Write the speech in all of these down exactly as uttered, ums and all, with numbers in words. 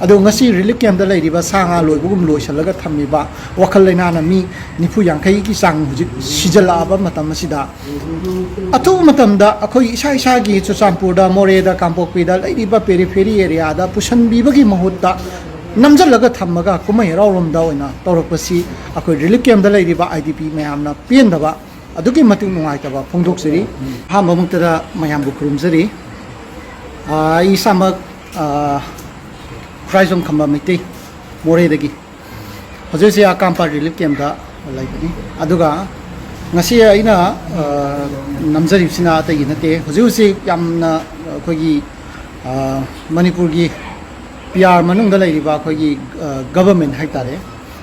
ꯑꯗꯣ ꯉꯁꯤ ꯔꯤꯂꯤꯐ ꯀꯦꯝꯞꯇ ꯂꯩꯔꯤꯕ ꯁꯥ ꯉꯥ ꯂꯣꯏꯕꯒꯨꯝ ꯂꯣꯏꯁꯤꯜꯂꯒ ꯊꯝꯃꯤꯕ, ꯋꯥꯈꯜ ꯂꯩꯅꯥꯅ ꯃꯤ ꯅꯤꯐꯨ ꯌꯥꯡꯈꯩꯒꯤ ꯆꯥꯡ ꯍꯧꯖꯤꯛ ꯁꯤꯖꯜꯂꯛꯑꯕ ꯃꯇꯝ ꯑꯁꯤꯗ, ꯑꯊꯨꯕ ꯃꯇꯝꯗ ꯑꯩꯈꯣꯏ ꯏꯁꯥ ꯏꯁꯥꯒꯤ ꯆꯨꯔꯆꯥꯟꯄꯨꯔꯗ, ꯃꯣꯔꯦꯗ, ꯀꯥꯡꯄꯣꯛꯄꯤꯗ ꯂꯩꯔꯤꯕ ꯄꯦꯔꯤꯐꯦꯔꯤ ꯑꯦꯔꯤꯌꯥꯗ ꯄꯨꯁꯟꯕꯤꯕꯒꯤ ꯃꯍꯨꯠꯇ ꯅꯝꯁꯤꯜꯂꯒ ꯊꯝꯃꯒ ꯀꯨꯝꯍꯩ ꯍꯔꯥꯎꯔꯣꯝꯗ ꯑꯣꯏꯅ ꯇꯧꯔꯛꯄꯁꯤ ꯑꯩꯈꯣꯏ ꯔꯤꯂꯤꯐ ꯀꯦꯝꯞꯇ ꯂꯩꯔꯤꯕ ꯑꯥꯏ ꯗꯤ ꯄꯤ ꯃꯌꯥꯝꯅ ꯄꯦꯟꯗꯕ, ꯑꯗꯨꯛꯀꯤ ꯃꯇꯤꯛ ꯅꯨꯡꯉꯥꯏꯇꯕ ꯐꯣꯡꯗꯣꯛꯆꯔꯤ꯫ ꯑꯍꯥꯟꯕꯃꯛꯇꯗ ꯃꯌꯥꯝꯕꯨ ꯈꯨꯔꯨꯝꯖꯔꯤ꯫ ꯑꯥ, ꯑꯩ ꯏꯁꯥꯃꯛ, ꯑꯥ, ꯈꯨꯔꯥꯏꯖꯣꯝ ꯈꯝꯕ ꯃꯩꯇꯩ, ꯃꯣꯔꯦꯗꯒꯤ꯫ ꯍꯧꯖꯤꯛ ꯍꯧꯖꯤꯛ ꯑꯀꯥꯝꯄꯥꯠ ꯔꯤꯂꯤꯐ ꯀꯦꯝꯞꯇ ꯂꯩꯕꯅꯤ꯫ ꯑꯗꯨꯒ ꯉꯁꯤ ꯑꯩꯅ, ꯑꯥ, ꯅꯝꯖꯔꯤꯕꯁꯤꯅ ꯑꯇꯩꯒꯤ ꯅꯠꯇꯦ꯫ ꯍꯧꯖꯤꯛ ꯍꯧꯖꯤꯛ ꯌꯥꯝꯅ ꯑꯩꯈꯣꯏꯒꯤ, ꯑꯥ, ꯃꯅꯤꯄꯨꯔꯒꯤ ꯄꯤ ꯑꯥꯔ ꯃꯅꯨꯡꯗ ꯂꯩꯔꯤꯕ ꯑꯩꯈꯣꯏꯒꯤ, ꯑꯥ, ꯒꯚꯔꯟꯃꯦꯟꯠ ꯍꯥꯏꯇꯥꯔꯦ,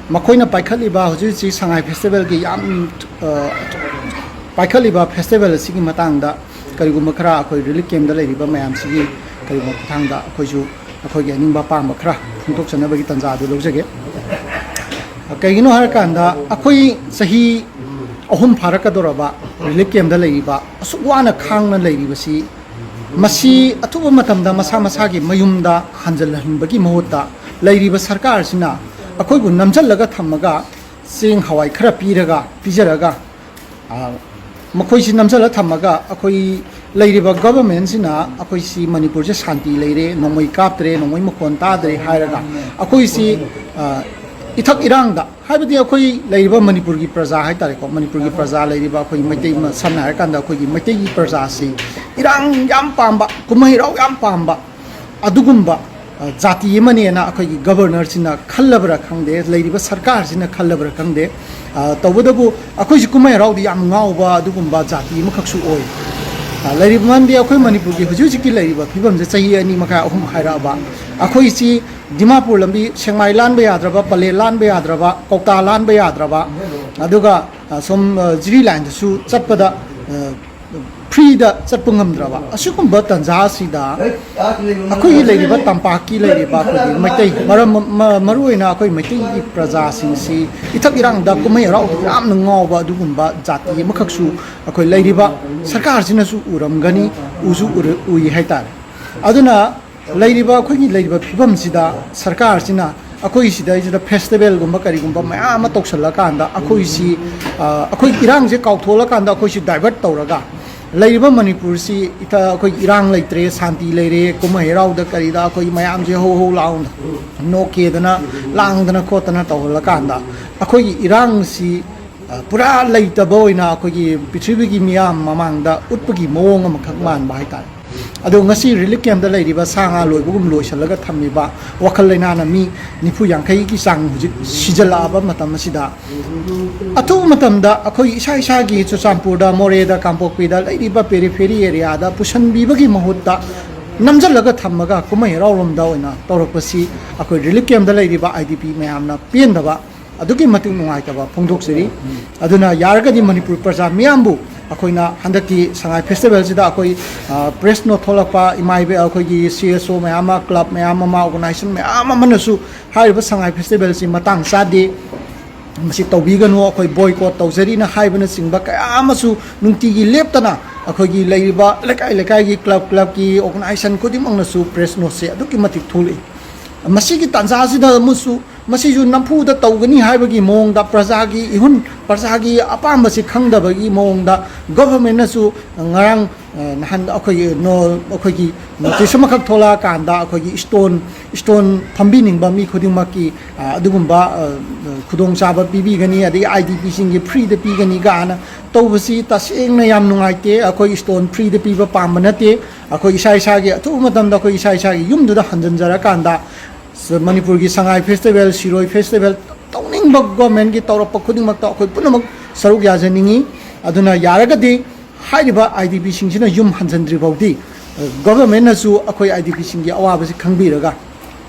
ꯃꯈꯣꯏꯅ ꯄꯥꯏꯈꯠꯂꯤꯕ ꯍꯧꯖꯤꯛ ꯍꯧꯖꯤꯛ ꯁꯉꯥꯏ ꯐꯦꯁꯇꯤꯚꯦꯜꯒꯤ ꯌꯥꯝ, ꯑꯥ, ꯄꯥꯏꯈꯠꯂꯤꯕ ꯐꯦꯁꯇꯤꯚꯦꯜ ꯑꯁꯤꯒꯤ ꯃꯇꯥꯡꯗ ꯀꯔꯤꯒꯨꯝꯕ ꯈꯔ ꯑꯩꯈꯣꯏ ꯔꯤꯂꯤꯐ ꯀꯦꯝꯞꯇ ꯂꯩꯔꯤꯕ ꯃꯌꯥꯝꯁꯤꯒꯤ ꯀꯔꯤꯒꯨꯝꯕ ꯃꯇꯥꯡꯗ ꯑꯩꯈꯣꯏꯁꯨ ꯑꯩꯈꯣꯏꯒꯤ ꯑꯅꯤꯡꯕ ꯑꯄꯥꯝꯕ ꯈꯔ ꯐꯣꯡꯗꯣꯛꯆꯅꯕꯒꯤ ꯇꯥꯟꯖꯥ ꯑꯗꯨ ꯂꯧꯖꯒꯦ꯫ ꯀꯩꯒꯤꯅꯣ ꯍꯥꯏꯔꯀꯥꯟꯗ, ꯑꯩꯈꯣꯏ ꯆꯍꯤ ꯑꯍꯨꯝ ꯐꯥꯔꯛꯀꯗꯧꯔꯕ ꯔꯤꯂꯤꯐ ꯀꯦꯝꯞꯇ ꯂꯩꯔꯤꯕ, ꯑꯁꯨꯛ ꯋꯥꯅ ꯈꯥꯡꯅ ꯂꯩꯔꯤꯕꯁꯤ, ꯃꯁꯤ ꯑꯊꯨꯕ ꯃꯇꯝꯗ ꯃꯁꯥ ꯃꯁꯥꯒꯤ ꯃꯌꯨꯝꯗ ꯍꯟꯖꯤꯜꯍꯟꯕꯒꯤ ꯃꯍꯨꯠꯇ, ꯂꯩꯔꯤꯕ ꯁꯔꯀꯥꯔꯁꯤꯅ ꯑꯩꯈꯣꯏꯕꯨ ꯅꯝꯁꯤꯜꯂꯒ ꯊꯝꯃꯒ ꯆꯦꯡ ꯍꯋꯥꯏ ꯈꯔ ꯄꯤꯔꯒ, ꯄꯤꯖꯔꯒ, ꯑ, ꯃꯈꯣꯏꯁꯤ ꯅꯝꯁꯤꯜꯂ ꯊꯝꯃꯒ, ꯑꯩꯈꯣꯏ ꯂꯩꯔꯤꯕ ꯒꯚꯔꯟꯃꯦꯟꯠꯁꯤꯅ ꯑꯩꯈꯣꯏꯁꯤ ꯃꯅꯤꯄꯨꯔꯁꯦ ꯁꯥꯟꯇꯤ ꯂꯩꯔꯦ, ꯅꯣꯡꯃꯩ ꯀꯥꯞꯇ꯭ꯔꯦ, ꯅꯣꯡꯃꯩ ꯃꯈꯣꯟ ꯇꯥꯗ꯭ꯔꯦ ꯍꯥꯏꯔꯒ, ꯑꯩꯈꯣꯏꯁꯤ, ꯑ, ꯏꯊꯛ ꯏꯔꯥꯡꯗ, ꯍꯥꯏꯕꯗꯤ ꯑꯩꯈꯣꯏ ꯂꯩꯔꯤꯕ ꯃꯅꯤꯄꯨꯔꯒꯤ ꯄ꯭ꯔꯖꯥ ꯍꯥꯏꯇꯥꯔꯦꯀꯣ, ꯃꯅꯤꯄꯨꯔꯒꯤ ꯄ꯭ꯔꯖꯥ ꯂꯩꯔꯤꯕ ꯑꯩꯈꯣꯏ ꯃꯩꯇꯩ ꯃ-, ꯁꯝꯅ ꯍꯥꯏꯔꯀꯥꯟꯗ ꯑꯩꯈꯣꯏꯒꯤ ꯃꯩꯇꯩꯒꯤ ꯄ꯭ꯔꯖꯥꯁꯤ ꯏꯔꯥꯡ ꯌꯥꯝ ꯄꯥꯝꯕ, ꯀꯨꯝꯍꯩ ꯍꯔꯥꯎ ꯌꯥꯝ ꯄꯥꯝꯕ, ꯑꯗꯨꯒꯨꯝꯕ, ꯑ, ꯖꯥꯇꯤ ꯑꯃꯅꯦꯅ ꯑꯩꯈꯣꯏꯒꯤ ꯒꯚꯔꯅꯔꯁꯤꯅ ꯈꯜꯂꯕ꯭ꯔꯥ ꯈꯪꯗꯦ, ꯂꯩꯔꯤꯕ ꯁꯔꯀꯥꯔꯁꯤꯅ ꯈꯜꯂꯕ꯭ꯔꯥ ꯈꯪꯗꯦ꯫ ꯑ, ꯇꯧꯕꯇꯕꯨ ꯑꯩꯈꯣꯏꯁꯤ ꯀꯨꯝꯍꯩ ꯍꯔꯥꯎꯗꯤ ꯌꯥꯝ ꯉꯥꯎꯕ ꯑꯗꯨꯒꯨꯝꯕ ꯖꯥꯇꯤ ꯑꯃꯈꯛꯁꯨ ꯑꯣꯏ꯫ ꯑ, ꯂꯩꯔꯤꯕ ꯃꯔꯝꯗꯤ ꯑꯩꯈꯣꯏ ꯃꯅꯤꯄꯨꯔꯒꯤ ꯍꯧꯖꯤꯛ ꯍꯧꯖꯤꯛꯀꯤ ꯂꯩꯔꯤꯕ ꯐꯤꯕꯝꯁꯦ ꯆꯍꯤ ꯑꯅꯤ ꯃꯈꯥꯏ ꯑꯍꯨꯝ ꯍꯥꯏꯔꯛꯑꯕ, ꯑꯩꯈꯣꯏꯁꯤ ꯗꯤꯃꯥꯄꯨꯔ ꯂꯝꯕꯤ ꯁꯦꯛꯃꯥꯏ ꯂꯥꯟꯕ ꯌꯥꯗ꯭ꯔꯕ, ꯄꯂꯦꯜ ꯂꯥꯟꯕ ꯌꯥꯗ꯭ꯔꯕ, ꯀꯧꯇꯥ ꯂꯥꯟꯕ ꯌꯥꯗ꯭ꯔꯕ, ꯑꯗꯨꯒ, ꯑ, ꯁꯣꯝ, ꯑ, ꯖꯤꯔꯤ ꯂꯥꯏꯟꯗꯁꯨ ꯆꯠꯄꯗ, ꯑ, ꯐ꯭ꯔꯤꯗ ꯆꯠꯄ ꯉꯝꯗ꯭ꯔꯕ ꯑꯁꯤꯒꯨꯝꯕ ꯇꯥꯟꯖꯥ ꯑꯁꯤꯗ, ꯑꯩꯈꯣꯏꯒꯤ ꯂꯩꯔꯤꯕ ꯇꯝꯄꯥꯛꯀꯤ ꯂꯩꯔꯤꯕ ꯑꯩꯈꯣꯏꯒꯤ ꯃꯩꯇꯩ, ꯃꯔꯝ-, ꯃ-, ꯃꯔꯨꯑꯣꯏꯅ ꯑꯩꯈꯣꯏ ꯃꯩꯇꯩꯒꯤ ꯄ꯭ꯔꯖꯥꯁꯤꯡꯁꯤ ꯏꯊꯛ ꯏꯔꯥꯡꯗ, ꯀꯨꯝꯍꯩ ꯍꯔꯥꯎꯗ ꯌꯥꯝꯅ ꯉꯥꯎꯕ ꯑꯗꯨꯒꯨꯝꯕ ꯖꯥꯇꯤ ꯑꯃꯈꯛꯁꯨ ꯑꯩꯈꯣꯏ ꯂꯩꯔꯤꯕ ꯁꯔꯀꯥꯔꯁꯤꯅꯁꯨ ꯎꯔꯝꯒꯅꯤ, ꯎꯁꯨ ꯎꯔ-, ꯎꯏ ꯍꯥꯏꯇꯥꯔꯦ꯫ ꯑꯗꯨꯅ ꯂꯩꯔꯤꯕ ꯑꯩꯈꯣꯏꯒꯤ ꯂꯩꯔꯤꯕ ꯐꯤꯕꯝꯁꯤꯗ ꯁꯔꯀꯥꯔꯁꯤꯅ ꯑꯩꯈꯣꯏ ꯁꯤꯗꯩꯁꯤꯗ ꯐꯦꯁꯇꯤꯚꯦꯜꯒꯨꯝꯕ ꯀꯔꯤꯒꯨꯝꯕ ꯃꯌꯥꯝ ꯑꯃ ꯇꯧꯁꯜꯂꯀꯥꯟꯗ ꯑꯩꯈꯣꯏꯁꯤ, ꯑ, ꯑꯩꯈꯣꯏ ꯏꯔꯥꯡꯁꯦ ꯀꯥꯎꯊꯣꯛꯂꯀꯥꯟꯗ ꯑꯩꯈꯣꯏꯁꯤ ꯗꯥꯏꯚꯔꯠ ꯇꯧꯔꯒ ꯂꯩꯔꯤꯕ ꯃꯅꯤꯄꯨꯔꯁꯤ ꯏꯊ ꯑꯩꯈꯣꯏ ꯏꯔꯥꯡ ꯂꯩꯇ꯭ꯔꯦ, ꯁꯥꯟꯇꯤ ꯂꯩꯔꯦ, ꯀꯨꯝꯍꯩ ꯍꯔꯥꯎꯗ ꯀꯔꯤꯗ ꯑꯩꯈꯣꯏ ꯃꯌꯥꯝꯁꯦ ꯍꯧ ꯍꯧ ꯂꯥꯎꯅ ꯅꯣꯛꯀꯦꯗꯅ ꯂꯥꯡꯗꯅ ꯈꯣꯠꯇꯅ ꯇꯧꯍꯜꯂꯀꯥꯟꯗ ꯑꯩꯈꯣꯏꯒꯤ ꯏꯔꯥꯡꯁꯤ, ꯑ, ꯄꯨꯔꯥ ꯂꯩꯇꯕ ꯑꯣꯏꯅ ꯑꯩꯈꯣꯏꯒꯤ ꯄ꯭ꯔꯤꯊꯤꯕꯤꯒꯤ ꯃꯤꯌꯥꯝ ꯃꯃꯥꯡꯗ ꯎꯠꯄꯒꯤ ꯃꯑꯣꯡ ꯑꯃꯈꯛ ꯃꯥꯟꯕ ꯍꯥꯏꯇꯥꯔꯦ꯫ ꯑꯗꯣ ꯉꯁꯤ ꯔꯤꯂꯤꯐ ꯀꯦꯝꯞꯇ ꯂꯩꯔꯤꯕ ꯁꯥ ꯉꯥ ꯂꯣꯏꯕꯒꯨꯝ ꯂꯣꯏꯁꯤꯜꯂꯒ ꯊꯝꯃꯤꯕ ꯋꯥꯈꯜ ꯂꯩꯅꯥꯅ ꯃꯤ ꯅꯤꯐꯨ ꯌꯥꯡꯈꯩꯒꯤ ꯆꯥꯡ ꯍꯧꯖꯤꯛ ꯁꯤꯖꯜꯂꯛꯑꯕ ꯃꯇꯝ ꯑꯁꯤꯗ, ꯑꯊꯨꯕ ꯃꯇꯝꯗ ꯑꯩꯈꯣꯏ ꯏꯁꯥ ꯏꯁꯥꯒꯤ ꯆꯨꯔꯆꯥꯟꯄꯨꯔꯗ, ꯃꯣꯔꯦꯗ, ꯀꯥꯡꯄꯣꯛꯄꯤꯗ ꯂꯩꯔꯤꯕ ꯄꯦꯔꯤꯐꯦꯔꯤ ꯑꯦꯔꯤꯌꯥꯗ ꯄꯨꯁꯟꯕꯤꯕꯒꯤ ꯃꯍꯨꯠꯇ ꯅꯝꯁꯤꯜꯂꯒ ꯊꯝꯃꯒ ꯀꯨꯝꯍꯩ ꯍꯔꯥꯎꯔꯣꯝꯗ ꯑꯣꯏꯅ ꯇꯧꯔꯛꯄꯁꯤ ꯑꯩꯈꯣꯏ ꯔꯤꯂꯤꯐ ꯀꯦꯝꯞꯇ ꯂꯩꯔꯤꯕ ꯑꯥꯏ ꯗꯤ ꯄꯤ ꯃꯌꯥꯝꯅ ꯄꯦꯟꯗꯕ, ꯑꯗꯨꯛꯀꯤ ꯃꯇꯤꯛ ꯅꯨꯡꯉꯥꯏꯇꯕ ꯐꯣꯡꯗꯣꯛꯆꯔꯤ꯫ ꯑꯗꯨꯅ ꯌꯥꯔꯒꯗꯤ ꯃꯅꯤꯄꯨꯔ ꯄ꯭ꯔꯖꯥ ꯃꯤꯌꯥꯝꯕꯨ ꯑꯩꯈꯣꯏꯅ ꯍꯟꯗꯛꯀꯤ ꯁꯉꯥꯏ ꯐꯦꯁꯇꯤꯚꯦꯜꯁꯤꯗ ꯑꯩꯈꯣꯏ, ꯑ, ꯄ꯭ꯔꯦꯁ ꯅꯣꯠ ꯊꯣꯛꯂꯛꯄ, ꯏꯃꯥ ꯏꯕꯦ-, ꯑꯩꯈꯣꯏꯒꯤ ꯁꯤ ꯑꯦꯁ ꯑꯣ ꯃꯌꯥꯝ ꯑꯃ, ꯀ꯭ꯂꯕ ꯃꯌꯥꯝ ꯑꯃ, ꯑꯣꯔꯒꯅꯥꯏꯖꯦꯁꯟ ꯃꯌꯥꯝ ꯑꯃꯅꯁꯨ ꯍꯥꯏꯔꯤꯕ ꯁꯉꯥꯏ ꯐꯦꯁꯇꯤꯚꯦꯜꯁꯤ ꯃꯇꯥꯡ ꯆꯥꯗꯦ, ꯃꯁꯤ ꯇꯧꯕꯤꯒꯅꯨ, ꯑꯩꯈꯣꯏ ꯕꯣꯏꯀꯣꯠ ꯇꯧꯖꯔꯤꯅ ꯍꯥꯏꯕꯅꯆꯤꯡꯕ ꯀꯌꯥ ꯑꯃꯁꯨ ꯅꯨꯡꯇꯤꯒꯤ ꯂꯦꯞꯇꯅ ꯑꯩꯈꯣꯏꯒꯤ ꯂꯩꯔꯤꯕ ꯂꯩꯀꯥꯏ ꯂꯩꯀꯥꯏꯒꯤ, ꯀ꯭ꯂꯕ ꯀ꯭ꯂꯕꯀꯤ, ꯑꯣꯔꯒꯅꯥꯏꯖꯦꯁꯟ ꯈꯨꯗꯤꯡꯃꯛꯅꯁꯨ ꯄ꯭ꯔꯦꯁ ꯅꯣꯠꯁꯦ ꯑꯗꯨꯛꯀꯤ ꯃꯇꯤꯛ ꯊꯣꯛꯂꯛꯏ꯫ ꯃꯁꯤꯒꯤ ꯇꯥꯟꯖꯥꯁꯤꯗ ꯑꯃꯁꯨ ꯃꯁꯤꯁꯨ ꯅꯝꯐꯨꯗ ꯇꯧꯒꯅꯤ ꯍꯥꯏꯕꯒꯤ ꯃꯑꯣꯡꯗ, ꯄ꯭ꯔꯖꯥꯒꯤ ꯏꯍꯨꯟ, ꯄ꯭ꯔꯖꯥꯒꯤ ꯑꯄꯥꯝꯕꯁꯤ ꯈꯪꯗꯕꯒꯤ ꯃꯑꯣꯡꯗ ꯒꯣꯚꯔꯟꯃꯦꯟꯠꯅꯁꯨ ꯉꯔꯥꯡ, ꯑ, ꯅꯍꯥꯟ ꯑꯩꯈꯣꯏꯒꯤ ꯅꯣ-, ꯑꯩꯈꯣꯏꯒꯤ ꯅꯣꯇꯤꯁ ꯑꯃꯈꯛ ꯊꯣꯛꯂꯛꯑꯀꯥꯟꯗ ꯑꯩꯈꯣꯏꯒꯤ ꯏꯁꯇꯣꯟ, ꯏꯁꯇꯣꯟ ꯐꯝꯕꯤꯅꯤꯡꯕ ꯃꯤ ꯈꯨꯗꯤꯡꯃꯛꯀꯤ, ꯑ, ꯑꯗꯨꯒꯨꯝꯕ, ꯑ, ꯈꯨꯗꯣꯡꯆꯥꯕ ꯄꯤꯕꯤꯒꯅꯤ, ꯑꯗꯒꯤ ꯑꯥꯏ ꯗꯤ ꯄꯤꯁꯤꯡꯒꯤ ꯐ꯭ꯔꯤꯗ ꯄꯤꯒꯅꯤ ꯀꯥꯏꯅ ꯇꯧꯕꯁꯤ ꯇꯁꯦꯡꯅ ꯌꯥꯝ ꯅꯨꯡꯉꯥꯏꯇꯦ꯫ ꯑꯩꯈꯣꯏ ꯏꯁꯇꯣꯟ ꯐ꯭ꯔꯤꯗ ꯄꯤꯕ ꯄꯥꯝꯕ ꯅꯠꯇꯦ꯫ ꯑꯩꯈꯣꯏ ꯏꯁꯥ ꯏꯁꯥꯒꯤ ꯑꯊꯨꯕ ꯃꯇꯝꯗ ꯑꯩꯈꯣꯏ ꯏꯁꯥ ꯏꯁꯥꯒꯤ ꯌꯨꯝꯗꯨꯗ ꯍꯟꯖꯤꯟꯖꯔꯀꯥꯟꯗ ꯁ-, ꯃꯅꯤꯄꯨꯔꯒꯤ ꯁꯉꯥꯏ ꯐꯦꯁꯇꯤꯚꯦꯜ, ꯁꯤꯔꯣꯏ ꯐꯦꯁꯇꯤꯚꯦꯜ ꯇꯧꯅꯤꯡꯕ ꯒꯣꯔꯃꯦꯟꯒꯤ ꯇꯧꯔꯛꯄ ꯈꯨꯗꯤꯡꯃꯛꯇ ꯑꯩꯈꯣꯏ ꯄꯨꯝꯅꯃꯛ ꯁꯔꯨꯛ ꯌꯥꯖꯅꯤꯡꯉꯤ꯫ ꯑꯗꯨꯅ ꯌꯥꯔꯒꯗꯤ ꯍꯥꯏꯔꯤꯕ ꯑꯥꯏ ꯗꯤ ꯄꯤꯁꯤꯡꯁꯤꯅ ꯌꯨꯝ ꯍꯟꯖꯤꯟꯗ꯭ꯔꯤ ꯐꯥꯎꯗꯤ, ꯑ, ꯒꯣꯚꯔꯟꯃꯦꯟꯠꯅꯁꯨ ꯑꯩꯈꯣꯏ ꯑꯥꯏ ꯗꯤ ꯄꯤꯁꯤꯡꯒꯤ ꯑꯋꯥꯕꯁꯤ ꯈꯪꯕꯤꯔꯒ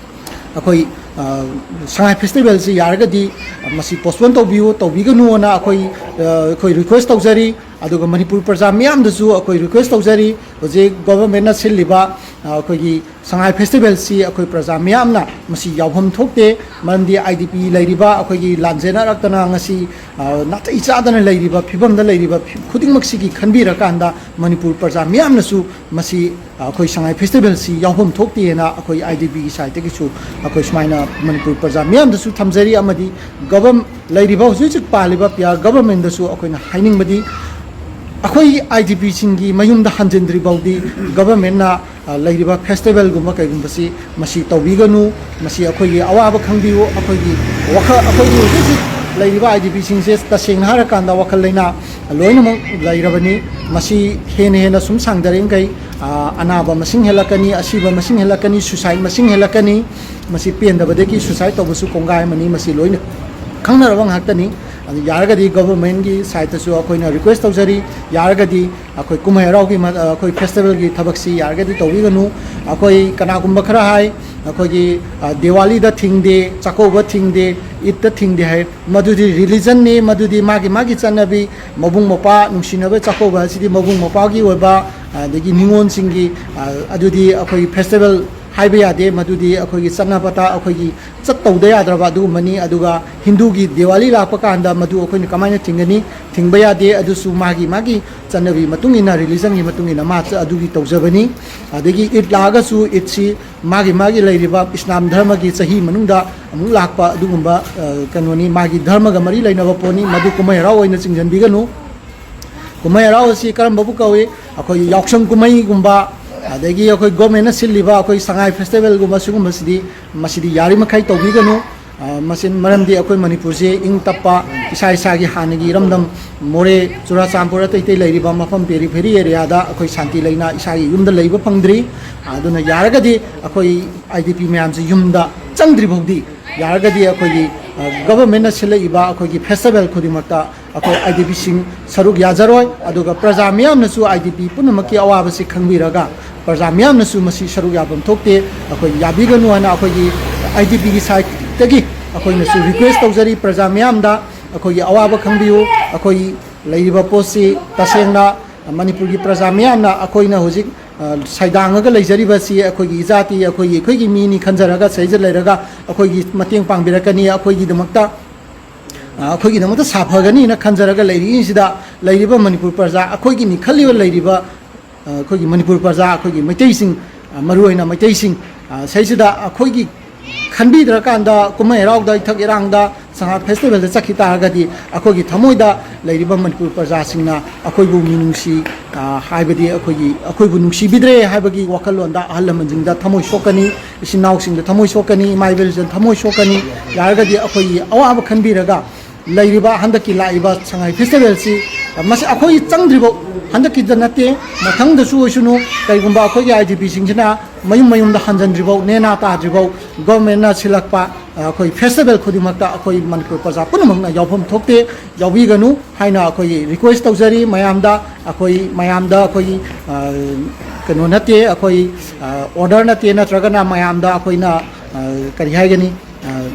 ꯑꯩꯈꯣꯏ, ꯑ, ꯁꯉꯥꯏ ꯐꯦꯁꯇꯤꯚꯦꯜꯁꯤ ꯌꯥꯔꯒꯗꯤ ꯃꯁꯤ ꯄꯣꯁꯄꯣꯟ ꯇꯧꯕꯤꯌꯨ, ꯇꯧꯕꯤꯒꯅꯨꯅ ꯑꯩꯈꯣꯏ, ꯑ, ꯑꯩꯈꯣꯏ ꯔꯤꯀ꯭ꯋꯦꯁ ꯇꯧꯖꯔꯤ꯫ ꯑꯗꯨꯒ ꯃꯅꯤꯄꯨꯔ ꯄ꯭ꯔꯖꯥ ꯃꯤꯌꯥꯝꯗꯁꯨ ꯑꯩꯈꯣꯏ ꯔꯤꯀ꯭ꯋꯦꯁ ꯇꯧꯖꯔꯤ, ꯍꯧꯖꯤꯛ ꯒꯣꯚꯔꯟꯃꯦꯟꯠꯅ ꯁꯤꯜꯂꯤꯕ, ꯑ, ꯑꯩꯈꯣꯏꯒꯤ ꯁꯉꯥꯏ ꯐꯦꯁꯇꯤꯚꯦꯜꯁꯤ ꯑꯩꯈꯣꯏ ꯄ꯭ꯔꯖꯥ ꯃꯤꯌꯥꯝꯅ ꯃꯁꯤ ꯌꯥꯎꯐꯝ ꯊꯣꯛꯇꯦ꯫ ꯃꯔꯝꯗꯤ ꯑꯥꯏ ꯗꯤ ꯄꯤ ꯂꯩꯔꯤꯕ ꯑꯩꯈꯣꯏꯒꯤ ꯂꯥꯟꯖꯦꯟꯅꯔꯛꯇꯅ ꯉꯁꯤ, ꯑ, ꯅꯥꯇꯩ ꯆꯥꯗꯅ ꯂꯩꯔꯤꯕ ꯐꯤꯕꯝꯗ ꯂꯩꯔꯤꯕ ꯐꯤ-, ꯈꯨꯗꯤꯡꯃꯛꯁꯤꯒꯤ ꯈꯟꯕꯤꯔꯀꯥꯟꯗ ꯃꯅꯤꯄꯨꯔ ꯄ꯭ꯔꯖꯥ ꯃꯤꯌꯥꯝꯅꯁꯨ ꯃꯁꯤ, ꯑ, ꯑꯩꯈꯣꯏ ꯁꯉꯥꯏ ꯐꯦꯁꯇꯤꯚꯦꯜꯁꯤ ꯌꯥꯎꯐꯝ ꯊꯣꯛꯇꯦꯅ ꯑꯩꯈꯣꯏ ꯑꯥꯏ ꯗꯤ ꯄꯤꯒꯤ ꯁꯥꯏꯠꯇꯒꯤꯁꯨ ꯑꯩꯈꯣꯏ ꯁꯨꯃꯥꯏꯅ ꯃꯅꯤꯄꯨꯔ ꯄ꯭ꯔꯖꯥ ꯃꯤꯌꯥꯝꯗꯁꯨ ꯊꯝꯖꯔꯤ꯫ ꯑꯃꯗꯤ ꯒꯚꯔꯟ-, ꯂꯩꯔꯤꯕ ꯍꯧꯖꯤꯛ ꯍꯧꯖꯤꯛ ꯄꯥꯜꯂꯤꯕ ꯄꯤ ꯑꯥꯔ ꯒꯚꯔꯟꯃꯦꯟꯠꯗꯁꯨ ꯑꯩꯈꯣꯏꯅ ꯍꯥꯏꯅꯤꯡꯕꯗꯤ, ꯑꯩꯈꯣꯏ ꯑꯥꯏ ꯗꯤ ꯄꯤꯁꯤꯡꯒꯤ ꯃꯌꯨꯝꯗ ꯍꯟꯖꯤꯟꯗ꯭ꯔꯤ ꯐꯥꯎꯗꯤ ꯒꯚꯔꯟꯃꯦꯟꯠꯅ, ꯑ, ꯂꯩꯔꯤꯕ ꯐꯦꯁꯇꯤꯚꯦꯜꯒꯨꯝꯕ ꯀꯩꯒꯨꯝꯕꯁꯤ ꯃꯁꯤ ꯇꯧꯕꯤꯒꯅꯨ, ꯃꯁꯤ ꯑꯩꯈꯣꯏꯒꯤ ꯑꯋꯥꯕ ꯈꯪꯕꯤꯌꯨ꯫ ꯑꯩꯈꯣꯏꯒꯤ ꯋꯥꯈꯜ, ꯑꯩꯈꯣꯏꯒꯤ ꯍꯧꯖꯤꯛ ꯍꯧꯖꯤꯛ ꯂꯩꯔꯤꯕ ꯑꯥꯏ ꯗꯤ ꯄꯤꯁꯤꯡꯁꯦ ꯇꯁꯦꯡꯅ ꯍꯥꯏꯔꯀꯥꯟꯗ ꯋꯥꯈꯜ ꯂꯩꯅꯥ ꯂꯣꯏꯅꯃꯛ ꯂꯩꯔꯕꯅꯤ꯫ ꯃꯁꯤ ꯍꯦꯟꯅ ꯍꯦꯟꯅ ꯁꯨꯝ ꯁꯥꯡꯊꯔꯤꯈꯩ, ꯑ, ꯑꯅꯥꯕ ꯃꯁꯤꯡ ꯍꯦꯜꯂꯛꯀꯅꯤ, ꯑꯁꯤꯕ ꯃꯁꯤꯡ ꯍꯦꯜꯂꯛꯀꯅꯤ, ꯁꯨꯁꯥꯏꯠ ꯃꯁꯤꯡ ꯍꯦꯜꯂꯛꯀꯅꯤ꯫ ꯃꯁꯤ ꯄꯦꯟꯗꯕꯗꯒꯤ ꯁꯨꯁꯥꯏꯠ ꯇꯧꯕꯁꯨ ꯀꯣꯡꯒꯥꯏ ꯑꯃꯅꯤ꯫ ꯃꯁꯤ ꯂꯣꯏꯅ ꯈꯪꯅꯔꯕ ꯉꯥꯛꯇꯅꯤ꯫ ꯑꯗꯨ ꯌꯥꯔꯒꯗꯤ ꯒꯚꯔꯟꯃꯦꯟꯠꯀꯤ ꯁꯥꯏꯠꯇꯁꯨ ꯑꯩꯈꯣꯏꯅ ꯔꯤꯀ꯭ꯋꯦꯁ ꯇꯧꯖꯔꯤ, ꯌꯥꯔꯒꯗꯤ ꯑꯩꯈꯣꯏ ꯀꯨꯝꯍꯩ ꯍꯔꯥꯎꯒꯤ ꯃ-, ꯑꯩꯈꯣꯏ ꯐꯦꯁꯇꯤꯚꯦꯜꯒꯤ ꯊꯕꯛꯁꯤ ꯌꯥꯔꯒꯗꯤ ꯇꯧꯕꯤꯒꯅꯨ꯫ ꯑꯩꯈꯣꯏ ꯀꯅꯥꯒꯨꯝꯕ ꯈꯔ ꯍꯥꯏ, ꯑꯩꯈꯣꯏꯒꯤ, ꯑ, ꯗꯤꯋꯥꯂꯤꯗ ꯊꯤꯡꯗꯦ, ꯆꯥꯛꯀꯧꯕ ꯊꯤꯡꯗꯦ, ꯏꯗꯇ ꯊꯤꯡꯗꯦ ꯍꯥꯏ꯫ ꯃꯗꯨꯗꯤ ꯔꯤꯂꯤꯖꯟꯅꯤ, ꯃꯗꯨꯗꯤ ꯃꯥꯒꯤ ꯃꯥꯒꯤ ꯆꯠꯅꯕꯤ, ꯃꯕꯨꯡ ꯃꯧꯄ꯭ꯋꯥ ꯅꯨꯡꯁꯤꯅꯕ ꯆꯥꯛꯀꯧꯕ ꯑꯁꯤꯗꯤ ꯃꯕꯨꯡ ꯃꯧꯄ꯭ꯋꯥꯒꯤ ꯑꯣꯏꯕ, ꯑꯗꯒꯤ ꯅꯤꯉꯣꯜꯁꯤꯡꯒꯤ, ꯑ, ꯑꯗꯨꯗꯤ ꯑꯩꯈꯣꯏ ꯐꯦꯁꯇꯤꯚꯦꯜ ꯍꯥꯏꯕ ꯌꯥꯗꯦ, ꯃꯗꯨꯗꯤ ꯑꯩꯈꯣꯏꯒꯤ ꯆꯠꯅ ꯄꯊꯥꯞ, ꯑꯩꯈꯣꯏꯒꯤ ꯆꯠꯇꯧꯗ ꯌꯥꯗ꯭ꯔꯕ ꯑꯗꯨꯒꯨꯝꯕꯅꯤ꯫ ꯑꯗꯨꯒ ꯍꯤꯟꯗꯨꯒꯤ ꯗꯤꯋꯥꯂꯤ ꯂꯥꯛꯄ ꯀꯥꯟꯗ ꯃꯗꯨ ꯑꯩꯈꯣꯏꯅ ꯀꯃꯥꯏꯅ ꯊꯤꯡꯒꯅꯤ? ꯊꯤꯡꯕ ꯌꯥꯗꯦ꯫ ꯑꯗꯨꯁꯨ ꯃꯥꯒꯤ ꯃꯥꯒꯤ ꯆꯠꯅꯕꯤ ꯃꯇꯨꯡ ꯏꯟꯅ, ꯔꯤꯂꯤꯖꯟꯒꯤ ꯃꯇꯨꯡ ꯏꯟꯅ ꯃꯥ ꯆ-, ꯑꯗꯨꯒꯤ ꯇꯧꯖꯕꯅꯤ꯫ ꯑꯗꯒꯤ ꯏꯗ ꯂꯥꯛꯑꯒꯁꯨ ꯏꯗꯁꯤ ꯃꯥꯒꯤ ꯃꯥꯒꯤ ꯂꯩꯔꯤꯕ ꯏꯁꯂꯥꯝ ꯙꯔꯃꯒꯤ ꯆꯍꯤ ꯃꯅꯨꯡꯗ ꯑꯃꯨꯛ ꯂꯥꯛꯄ ꯑꯗꯨꯒꯨꯝꯕ, ꯑ, ꯀꯩꯅꯣꯅꯤ, ꯃꯥꯒꯤ ꯙꯔꯃꯒ ꯃꯔꯤ ꯂꯩꯅꯕ ꯄꯣꯠꯅꯤ꯫ ꯃꯗꯨ ꯀꯨꯝꯍꯩ ꯍꯔꯥꯎ ꯑꯣꯏꯅ ꯆꯤꯡꯁꯤꯟꯕꯤꯒꯅꯨ꯫ ꯀꯨꯝꯍꯩ ꯍꯔꯥꯎ ꯑꯁꯤ ꯀꯔꯝꯕꯕꯨ ꯀꯧꯏ? ꯑꯩꯈꯣꯏꯒꯤ ꯌꯥꯎꯁꯪ ꯀꯨꯝꯍꯩꯒꯨꯝꯕ, ꯑꯗꯒꯤ ꯑꯩꯈꯣꯏ ꯒꯣꯔꯃꯦꯟꯅ ꯁꯤꯜꯂꯤꯕ ꯑꯩꯈꯣꯏ ꯁꯉꯥꯏ ꯐꯦꯁꯇꯤꯚꯦꯜꯒꯨꯝꯕ ꯁꯤꯒꯨꯝꯕꯁꯤꯗꯤ, ꯃꯁꯤꯗꯤ ꯌꯥꯔꯤꯃꯈꯩ ꯇꯧꯕꯤꯒꯅꯨ꯫ ꯑ, ꯃꯁꯤ ꯃꯔꯝꯗꯤ ꯑꯩꯈꯣꯏ ꯃꯅꯤꯄꯨꯔꯁꯦ ꯏꯪ ꯇꯞꯄ, ꯏꯁꯥ ꯏꯁꯥꯒꯤ ꯍꯥꯟꯅꯒꯤ ꯏꯔꯝꯗꯝ ꯃꯣꯔꯦ, ꯆꯨꯔꯥꯆꯥꯟꯄꯨꯔ, ꯑꯇꯩ ꯑꯇꯩ ꯂꯩꯔꯤꯕ ꯃꯐꯝ ꯄꯦꯔꯤꯐꯦꯔꯤ ꯑꯦꯔꯤꯌꯥꯗ ꯑꯩꯈꯣꯏ ꯁꯥꯟꯇꯤ ꯂꯩꯅ ꯏꯁꯥꯒꯤ ꯌꯨꯝꯗ ꯂꯩꯕ ꯐꯪꯗ꯭ꯔꯤ꯫ ꯑꯗꯨꯅ ꯌꯥꯔꯒꯗꯤ ꯑꯩꯈꯣꯏ ꯑꯥꯏ ꯗꯤ ꯄꯤ ꯃꯌꯥꯝꯁꯤ ꯌꯨꯝꯗ ꯆꯪꯗ꯭ꯔꯤ ꯐꯥꯎꯗꯤ ꯌꯥꯔꯒꯗꯤ ꯑꯩꯈꯣꯏꯒꯤ, ꯑ, ꯒꯚꯔꯟꯃꯦꯟꯠꯅ ꯁꯤꯜꯂꯛꯏꯕ ꯑꯩꯈꯣꯏꯒꯤ ꯐꯦꯁꯇꯤꯚꯦꯜ ꯈꯨꯗꯤꯡꯃꯛꯇ ꯑꯩꯈꯣꯏ ꯑꯥꯏ ꯗꯤ ꯄꯤꯁꯤꯡ ꯁꯔꯨꯛ ꯌꯥꯖꯔꯣꯏ꯫ ꯑꯗꯨꯒ ꯄ꯭ꯔꯖꯥ ꯃꯤꯌꯥꯝꯅꯁꯨ, ꯑꯥꯏ ꯗꯤ ꯄꯤ ꯄꯨꯝꯅꯃꯛꯀꯤ ꯑꯋꯥꯕꯁꯤ ꯈꯪꯕꯤꯔꯒ ꯄ꯭ꯔꯖꯥ ꯃꯤꯌꯥꯝꯅꯁꯨ ꯃꯁꯤ ꯁꯔꯨꯛ ꯌꯥꯐꯝ ꯊꯣꯛꯇꯦ, ꯑꯩꯈꯣꯏ ꯌꯥꯕꯤꯒꯅꯨ ꯍꯥꯏꯅ ꯑꯩꯈꯣꯏꯒꯤ ꯑꯥꯏ ꯗꯤ ꯄꯤꯒꯤ ꯁꯥꯏꯠꯇꯒꯤ ꯑꯩꯈꯣꯏꯅꯁꯨ ꯔꯤꯀ꯭ꯋꯦꯁ ꯇꯧꯖꯔꯤ꯫ ꯄ꯭ꯔꯖꯥ ꯃꯤꯌꯥꯝꯗ ꯑꯩꯈꯣꯏꯒꯤ ꯑꯋꯥꯕ ꯈꯪꯕꯤꯌꯨ꯫ ꯑꯩꯈꯣꯏ ꯂꯩꯔꯤꯕ ꯄꯣꯠꯁꯤ ꯇꯁꯦꯡꯅ ꯃꯅꯤꯄꯨꯔꯒꯤ ꯄ꯭ꯔꯖꯥ ꯃꯤꯌꯥꯝꯅ ꯑꯩꯈꯣꯏꯅ ꯍꯧꯖꯤꯛ, ꯑ, ꯁꯩꯗꯥꯡꯉꯒ ꯂꯩꯖꯔꯤꯕꯁꯤ ꯑꯩꯈꯣꯏꯒꯤ ꯏꯖꯥꯇꯤ, ꯑꯩꯈꯣꯏꯒꯤ, ꯑꯩꯈꯣꯏꯒꯤ ꯃꯤꯅꯤ ꯈꯟꯖꯔꯒ ꯁꯤꯗꯩꯗ ꯂꯩꯔꯒ ꯑꯩꯈꯣꯏꯒꯤ ꯃꯇꯦꯡ ꯄꯥꯡꯕꯤꯔꯛꯀꯅꯤ, ꯑꯩꯈꯣꯏꯒꯤꯗꯃꯛꯇ, ꯑ, ꯑꯩꯈꯣꯏꯒꯤꯗꯃꯛꯇ ꯁꯥꯐꯒꯅꯤꯅ ꯈꯟꯖꯔꯒ ꯂꯩꯔꯤꯉꯩꯁꯤꯗ ꯂꯩꯔꯤꯕ ꯃꯅꯤꯄꯨꯔ ꯄ꯭ꯔꯖꯥ, ꯑꯩꯈꯣꯏꯒꯤꯅꯤ ꯈꯜꯂꯤꯕ ꯂꯩꯔꯤꯕ, ꯑ, ꯑꯩꯈꯣꯏꯒꯤ ꯃꯅꯤꯄꯨꯔ ꯄ꯭ꯔꯖꯥ, ꯑꯩꯈꯣꯏꯒꯤ ꯃꯩꯇꯩꯁꯤꯡ, ꯑ, ꯃꯔꯨꯑꯣꯏꯅ ꯃꯩꯇꯩꯁꯤꯡ, ꯑ, ꯁꯤꯗꯩꯁꯤꯗ ꯑꯩꯈꯣꯏꯒꯤ ꯈꯟꯕꯤꯗ꯭ꯔꯀꯥꯟꯗ ꯀꯨꯝꯍꯩ ꯍꯔꯥꯎꯗ ꯏꯊꯛ ꯏꯔꯥꯡꯗ ꯁꯉꯥꯏ ꯐꯦꯁꯇꯤꯚꯦꯜꯗ ꯆꯠꯈꯤ ꯇꯥꯔꯒꯗꯤ ꯑꯩꯈꯣꯏꯒꯤ ꯊꯃꯣꯏꯗ ꯂꯩꯔꯤꯕ ꯃꯅꯤꯄꯨꯔ ꯄ꯭ꯔꯖꯥꯁꯤꯡꯅ ꯑꯩꯈꯣꯏꯕꯨ ꯃꯤꯅꯨꯡꯁꯤ, ꯑ, ꯍꯥꯏꯕꯗꯤ ꯑꯩꯈꯣꯏꯒꯤ, ꯑꯩꯈꯣꯏꯕꯨ ꯅꯨꯡꯁꯤꯕꯤꯗ꯭ꯔꯦ ꯍꯥꯏꯕꯒꯤ ꯋꯥꯈꯜꯂꯣꯟꯗ ꯑꯍꯜ ꯂꯃꯟꯁꯤꯡꯗ ꯊꯃꯣꯏ ꯁꯣꯛꯀꯅꯤ, ꯏꯆꯤꯟ ꯏꯅꯥꯎꯁꯤꯡꯗ ꯊꯃꯣꯏ ꯁꯣꯛꯀꯅꯤ, ꯏꯃꯥ ꯏꯕꯦꯜꯁꯤꯡꯗ ꯊꯃꯣꯏ ꯁꯣꯛꯀꯅꯤ꯫ ꯌꯥꯔꯒꯗꯤ ꯑꯩꯈꯣꯏꯒꯤ ꯑꯋꯥꯕ ꯈꯟꯕꯤꯔꯒ ꯂꯩꯔꯤꯕ ꯍꯟꯗꯛꯀꯤ ꯂꯥꯛꯏꯕ ꯁꯉꯥꯏ ꯐꯦꯁꯇꯤꯚꯦꯜꯁꯤ ꯃꯁꯤ ꯑꯩꯈꯣꯏ ꯆꯪꯗ꯭ꯔꯤꯐꯥꯎ, ꯍꯟꯗꯛꯀꯤꯗ ꯅꯠꯇꯦ, ꯃꯊꯪꯗꯁꯨ ꯑꯣꯏꯁꯅꯨ, ꯀꯩꯒꯨꯝꯕ ꯑꯩꯈꯣꯏꯒꯤ ꯑꯥꯏ ꯗꯤ ꯄꯤꯁꯤꯡꯁꯤꯅ ꯃꯌꯨꯝ ꯃꯌꯨꯝꯗ ꯍꯟꯖꯤꯟꯗ꯭ꯔꯤꯐꯥꯎ, ꯅꯦꯅꯥ ꯇꯥꯗ꯭ꯔꯤꯐꯥꯎ ꯒꯣꯔꯃꯦꯟꯅ ꯁꯤꯜꯂꯛꯄ, ꯑ, ꯑꯩꯈꯣꯏ ꯐꯦꯁꯇꯤꯚꯦꯜ ꯈꯨꯗꯤꯡꯃꯛꯇ ꯑꯩꯈꯣꯏ ꯃꯅꯤꯄꯨꯔ ꯄ꯭ꯔꯖꯥ ꯄꯨꯝꯅꯃꯛꯅ ꯌꯥꯎꯐꯝ ꯊꯣꯛꯇꯦ, ꯌꯥꯎꯕꯤꯒꯅꯨ ꯍꯥꯏꯅ ꯑꯩꯈꯣꯏ ꯔꯤꯀ꯭ꯋꯦꯁ ꯇꯧꯖꯔꯤ ꯃꯌꯥꯝꯗ꯫ ꯑꯩꯈꯣꯏ ꯃꯌꯥꯝꯗ ꯑꯩꯈꯣꯏ, ꯑ, ꯀꯩꯅꯣ ꯅꯠꯇꯦ, ꯑꯩꯈꯣꯏ, ꯑ, ꯑꯣꯔꯗꯔ ꯅꯠꯇꯦ, ꯅꯠꯇ꯭ꯔꯒꯅ ꯃꯌꯥꯝꯗ ꯑꯩꯈꯣꯏꯅ, ꯑ, ꯀꯔꯤ ꯍꯥꯏꯒꯅꯤ, ꯑ,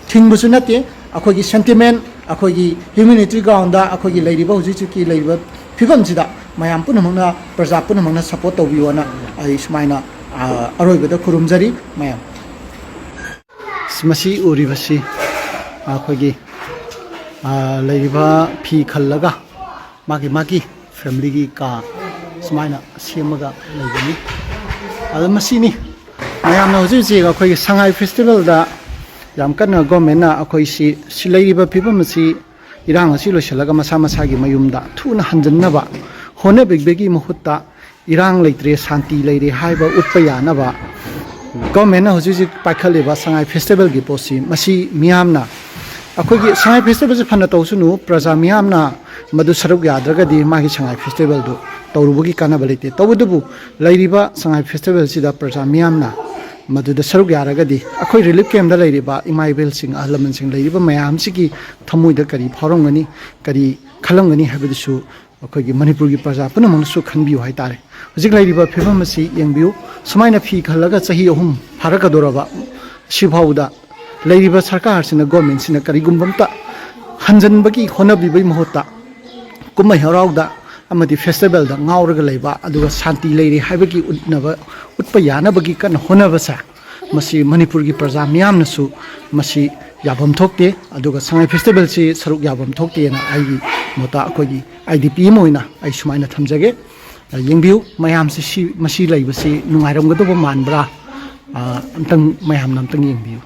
ꯊꯤꯡꯕꯁꯨ ꯅꯠꯇꯦ꯫ ꯑꯩꯈꯣꯏꯒꯤ ꯁꯦꯟꯇꯤꯃꯦꯟ, ꯑꯩꯈꯣꯏꯒꯤ ꯍ꯭ꯌꯨꯃꯦꯅꯤꯇꯤ ꯒ꯭ꯔꯥꯎꯟꯗ ꯑꯩꯈꯣꯏꯒꯤ ꯂꯩꯔꯤꯕ ꯍꯧꯖꯤꯛ ꯍꯧꯖꯤꯛꯀꯤ ꯂꯩꯔꯤꯕ ꯐꯤꯕꯝꯁꯤꯗ ꯃꯌꯥꯝ ꯄꯨꯝꯅꯃꯛꯅ, ꯄ꯭ꯔꯖꯥ ꯄꯨꯝꯅꯃꯛꯅ ꯁꯞꯄꯣꯔꯠ ꯇꯧꯕꯤꯌꯣꯅ ꯑꯩ ꯁꯨꯃꯥꯏꯅ, ꯑ, ꯑꯔꯣꯏꯕꯗ ꯈꯨꯔꯨꯝꯖꯔꯤ ꯃꯌꯥꯝ꯫ ꯃꯁꯤ ꯎꯔꯤꯕꯁꯤ ꯑꯩꯈꯣꯏꯒꯤ, ꯑ, ꯂꯩꯔꯤꯕ ꯐꯤ ꯈꯜꯂꯒ ꯃꯥꯒꯤ ꯃꯥꯒꯤ ꯐꯦꯃꯤꯂꯤꯒꯤ ꯀꯥ ꯁꯨꯃꯥꯏꯅ ꯁꯦꯝꯃꯒ ꯂꯩꯕꯅꯤ꯫ ꯑꯗꯣ ꯃꯁꯤꯅꯤ ꯃꯌꯥꯝꯅ ꯍꯧꯖꯤꯛ ꯍꯧꯖꯤꯛ ꯑꯩꯈꯣꯏꯒꯤ ꯁꯉꯥꯏ ꯐꯦꯁꯇꯤꯚꯦꯜꯗ ꯌꯥꯝ ꯀꯟꯅ ꯒꯣꯔꯃꯦꯟꯅ ꯑꯩꯈꯣꯏꯁꯤ, ꯁꯤ ꯂꯩꯔꯤꯕ ꯐꯤꯕꯝ ꯑꯁꯤ, ꯏꯔꯥꯡ ꯑꯁꯤ ꯂꯣꯏꯁꯤꯜꯂꯒ ꯃꯁꯥ ꯃꯁꯥꯒꯤ ꯃꯌꯨꯝꯗ ꯊꯨꯅ ꯍꯟꯖꯤꯟꯅꯕ ꯍꯣꯠꯅꯕꯤꯕꯒꯤ ꯃꯍꯨꯠꯇ, ꯏꯔꯥꯡ ꯂꯩꯇ꯭ꯔꯦ, ꯁꯥꯟꯇꯤ ꯂꯩꯔꯦ ꯍꯥꯏꯕ ꯎꯠꯄ ꯌꯥꯅꯕ ꯒꯣꯔꯃꯦꯟꯅ ꯍꯧꯖꯤꯛ ꯍꯧꯖꯤꯛ ꯄꯥꯏꯈꯠꯂꯤꯕ ꯁꯉꯥꯏ ꯐꯦꯁꯇꯤꯚꯦꯜꯒꯤ ꯄꯣꯠꯁꯤ, ꯃꯁꯤ ꯃꯤꯌꯥꯝꯅ, ꯑꯩꯈꯣꯏꯒꯤ ꯁꯉꯥꯏ ꯐꯦꯁꯇꯤꯚꯦꯜꯁꯤ ꯐꯅ ꯇꯧꯁꯅꯨ, ꯄ꯭ꯔꯖꯥ ꯃꯤꯌꯥꯝꯅ ꯃꯗꯨ ꯁꯔꯨꯛ ꯌꯥꯗ꯭ꯔꯒꯗꯤ ꯃꯥꯒꯤ ꯁꯉꯥꯏ ꯐꯦꯁꯇꯤꯚꯦꯜꯗꯨ ꯇꯧꯔꯨꯕꯒꯤ ꯀꯥꯟꯅꯕ ꯂꯩꯇꯦ꯫ ꯇꯧꯕꯇꯕꯨ ꯂꯩꯔꯤꯕ ꯁꯉꯥꯏ ꯐꯦꯁꯇꯤꯚꯦꯜꯁꯤꯗ ꯄ꯭ꯔꯖꯥ ꯃꯤꯌꯥꯝꯅ ꯃꯗꯨꯗ ꯁꯔꯨꯛ ꯌꯥꯔꯒꯗꯤ, ꯑꯩꯈꯣꯏ ꯔꯤꯂꯤꯐ ꯀꯦꯝꯞꯇ ꯂꯩꯔꯤꯕ ꯏꯃꯥ ꯏꯕꯦꯜꯁꯤꯡ, ꯑꯍꯜ ꯂꯃꯟꯁꯤꯡ, ꯂꯩꯔꯤꯕ ꯃꯌꯥꯝꯁꯤꯒꯤ ꯊꯃꯣꯏꯗ ꯀꯔꯤ ꯐꯥꯎꯔꯝꯒꯅꯤ, ꯀꯔꯤ ꯈꯜꯂꯝꯒꯅꯤ ꯍꯥꯏꯕꯗꯨꯁꯨ ꯑꯩꯈꯣꯏꯒꯤ ꯃꯅꯤꯄꯨꯔꯒꯤ ꯄ꯭ꯔꯖꯥ ꯄꯨꯝꯅꯃꯛꯅꯁꯨ ꯈꯟꯕꯤꯌꯨ ꯍꯥꯏꯇꯥꯔꯦ꯫ ꯍꯧꯖꯤꯛ ꯂꯩꯔꯤꯕ ꯐꯤꯕꯝ ꯑꯁꯤ ꯌꯦꯡꯕꯤꯌꯨ꯫ ꯁꯨꯃꯥꯏꯅ ꯐꯤ ꯈꯜꯂꯒ ꯆꯍꯤ ꯑꯍꯨꯝ ꯐꯥꯔꯛꯀꯗꯧꯔꯕ, ꯁꯤꯐꯥꯎꯗ ꯂꯩꯔꯤꯕ ꯁꯔꯀꯥꯔꯁꯤꯅ, ꯒꯣꯔꯃꯦꯟꯁꯤꯅ ꯀꯔꯤꯒꯨꯝꯕ ꯑꯝꯇ ꯍꯟꯖꯤꯟꯕꯒꯤ ꯍꯣꯠꯅꯕꯤꯕꯒꯤ ꯃꯍꯨꯠꯇ, ꯀꯨꯝꯍꯩ ꯍꯔꯥꯎꯗ ꯑꯃꯗꯤ ꯐꯦꯁꯇꯤꯚꯦꯜꯗ ꯉꯥꯎꯔꯒ ꯂꯩꯕ, ꯑꯗꯨꯒ ꯁꯥꯟꯇꯤ ꯂꯩꯔꯤ ꯍꯥꯏꯕꯒꯤ ꯎꯠꯅꯕ, ꯎꯠꯄ ꯌꯥꯅꯕꯒꯤ ꯀꯟꯅ ꯍꯣꯠꯅꯕꯁꯦ, ꯃꯁꯤ ꯃꯅꯤꯄꯨꯔꯒꯤ ꯄ꯭ꯔꯖꯥ ꯃꯤꯌꯥꯝꯅꯁꯨ ꯃꯁꯤ ꯌꯥꯐꯝ ꯊꯣꯛꯇꯦ, ꯑꯗꯨꯒ ꯁꯉꯥꯏ ꯐꯦꯁꯇꯤꯚꯦꯜꯁꯤ ꯁꯔꯨꯛ ꯌꯥꯐꯝ ꯊꯣꯛꯇꯦꯅ ꯑꯩꯒꯤ ꯃꯣꯠꯇ, ꯑꯩꯈꯣꯏꯒꯤ ꯑꯥꯏ ꯗꯤ ꯄꯤ ꯑꯃ ꯑꯣꯏꯅ ꯑꯩ ꯁꯨꯃꯥꯏꯅ ꯊꯝꯖꯒꯦ꯫ ꯑ, ꯌꯦꯡꯕꯤꯌꯨ ꯃꯌꯥꯝꯁꯤ, ꯁꯤ, ꯃꯁꯤ ꯂꯩꯕꯁꯤ ꯅꯨꯡꯉꯥꯏꯔꯝꯒꯗꯕ ꯃꯥꯟꯕ꯭ꯔꯥ? ꯑ, ꯑꯝꯇꯪ, ꯃꯌꯥꯝꯅ ꯑꯝꯇꯪ ꯌꯦꯡꯕꯤꯌꯨ꯫